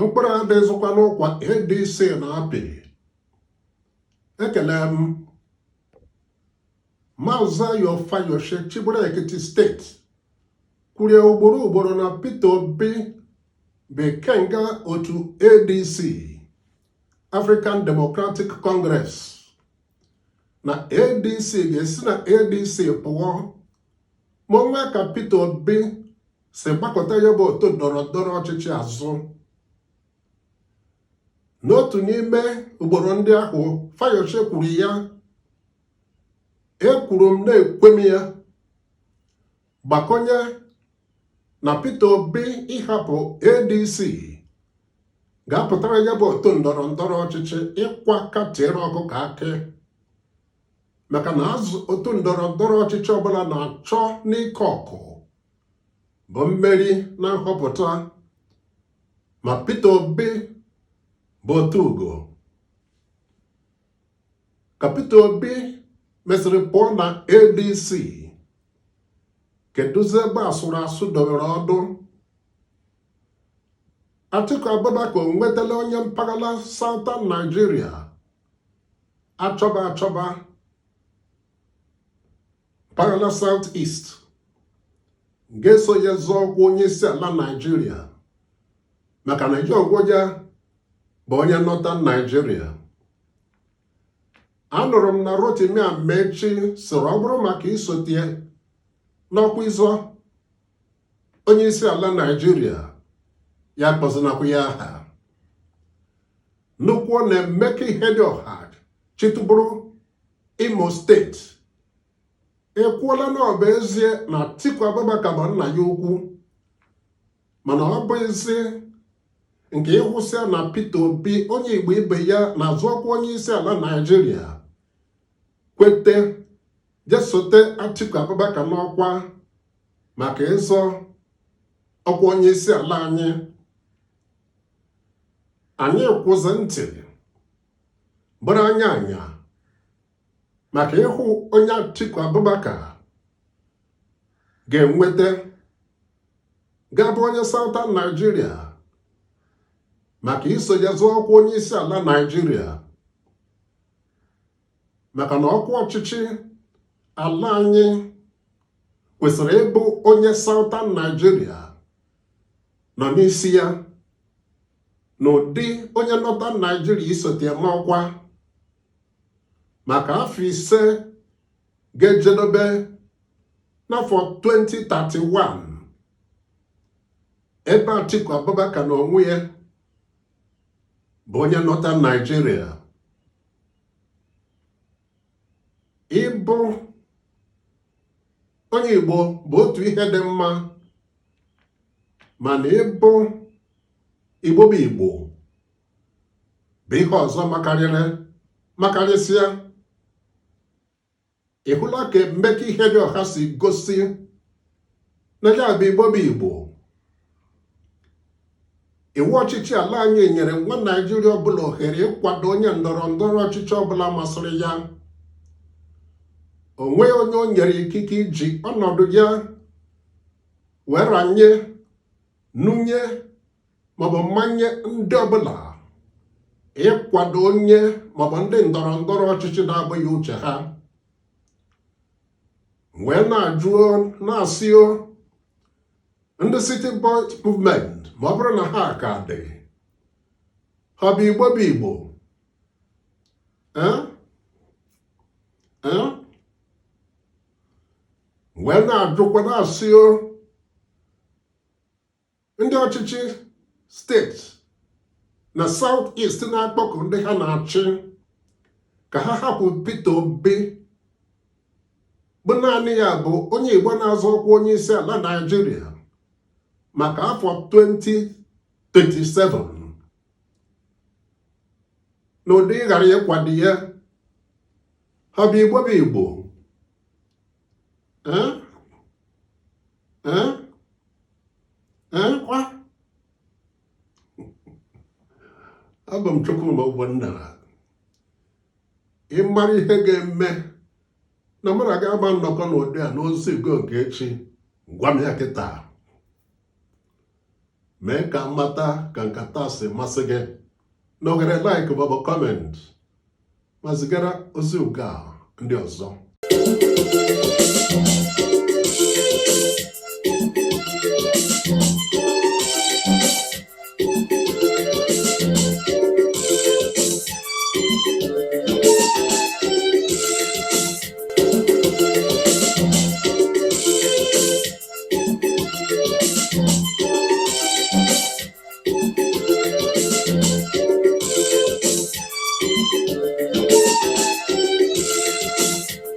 Mkpụrụ adịghịzikwa n'ụkwa ADC na-apị. Ekele m Maazị Ayo Fayose chịburu Ekiti steeti kwuru ya ugboro ugboro na Peter Obi bụ ikenga otu ADC, African Democratic Congress, na ADC ga-esi na ADC pụọ ma o nwee ka Peter Obi si gbakọta ya bụ otu ndọrọ ndọrọ ọchịchị azụ. N'otu n'ime ugboro ndị ahụ Fayose kwuru ya, ekwuru m na-ekwe m ya gbakọnye na Peter Obi ịhapụ ADC ga-apụtara ya bụ otu ndọrọ ndọrọ ọchịchị ịkwa aka tiere ọkụkọ akị, maka na azụ otu ndọrọ ndọrọ ọchịchị ọbụla na-achọ n'ike ọkụ bụ mmeri na nhọpụta, ma Peter Obi bụ otu ugo. Ka Peter Obi mesịrị pụọ na ADC, kedụzi ebe asụrụ asụ dowere ọdụ? Atiku Abubakar o nwetala onye mpaghara Southern Nigeria achọba achọba, mpaghara South East, ga-eso ya zọọ ọkwa onye isi ala Nigeria, maka na ya onwe ya bụ onye Northern Nigeria. Anụrụ m na Rotimi Amaechi sịrị ọ bụrụ maka isote ya n'ọkwa ịzọ onye isi ala Naijiria, ya akpọzinakwa ya aha. Nụkwuo na Emeka Ihedioha chịtụburu Imo steeti ekwuola na ọ bụ ezie na Atiku Abubakar bụ nna ya ukwu, mana ọ bụghịzi nke ịhụsịa na Peter Obi onye Igbo ibe ya na-azọ ọkwa onye isi ala Naijiria kwete je sote Atiku Abubakar n'ọkwa maka ịzọ ọkwa onye isi ala anyị. Anyị kwụzi ntị bụrụ anya anya maka ịhụ onye Atiku Abubakar ga-enweta ga-abụ onye Southern Nigeria maka iso ya zọọ ọkwa onye isi ala Nigeria, maka na ọkwa ọchịchị ala anyị kwesịrị ịbụ onye Southern Nigeria nọ n'isi ya n'ụdị onye Northern Nigeria isote ya n'ọkwa maka afọ 5 ga-ejedobe n'afọ 2031, ebe Atiku Abubakar na onwe ya bụ onye Northern Nigeria. Ịbụ onye Igbo bụ otu ihe dị mma, mana ịbụ Igbo bụ Igbo bụ ihe ọzọ makarịsịa. Ị hụla ka Emeka Ihedioha si gosi na ya bụ Igbo bụ Igbo? Iwu ọchịchị ala anyị nyere nwa Naijiria ọbụla ohere ịkwado onye ndọrọ ndọrọ ọchịchị ọbụla masịrị ya. O nweghị onye o nyere ikike iji ọnọdụ ya wee ranye, nunye maọbụ mmanye ndị ọbụla ịkwado onye maọbụ ndị ndọrọ ndọrọ ọchịchị na-abụghị uche ha. Wee na-ajụ na-asị o ndị City Boys Movement, ma ọ bụrụ na ha ka dị, ha bụ Igbo bụ Igbo? Wee na-ajụkwa na-asị o ndị ọchịchị steeti na South East na-akpọku ndị ha na-achị ka ha hapụ Peter Obi, bụ naanị ya bụ onye Igbo na-azọ ọkwa onye isi ala Naịjirịa maka afọ 2027, n'ụdị ịghara ịkwado ya. Ha bụ Igbo bụ Igbo? Kwa abụ m Chukwuma Ogbonna. Ị mara ihe ga-eme na mụ na gị ama nnọkọ n'ụdị a n'ozi Ugo nke echi, gwa m ya kịta. Mee ka m mata ka nkata si masị gị na oghere like maọbụ comment, ma zigara ozi ugo a ndị ọzọ.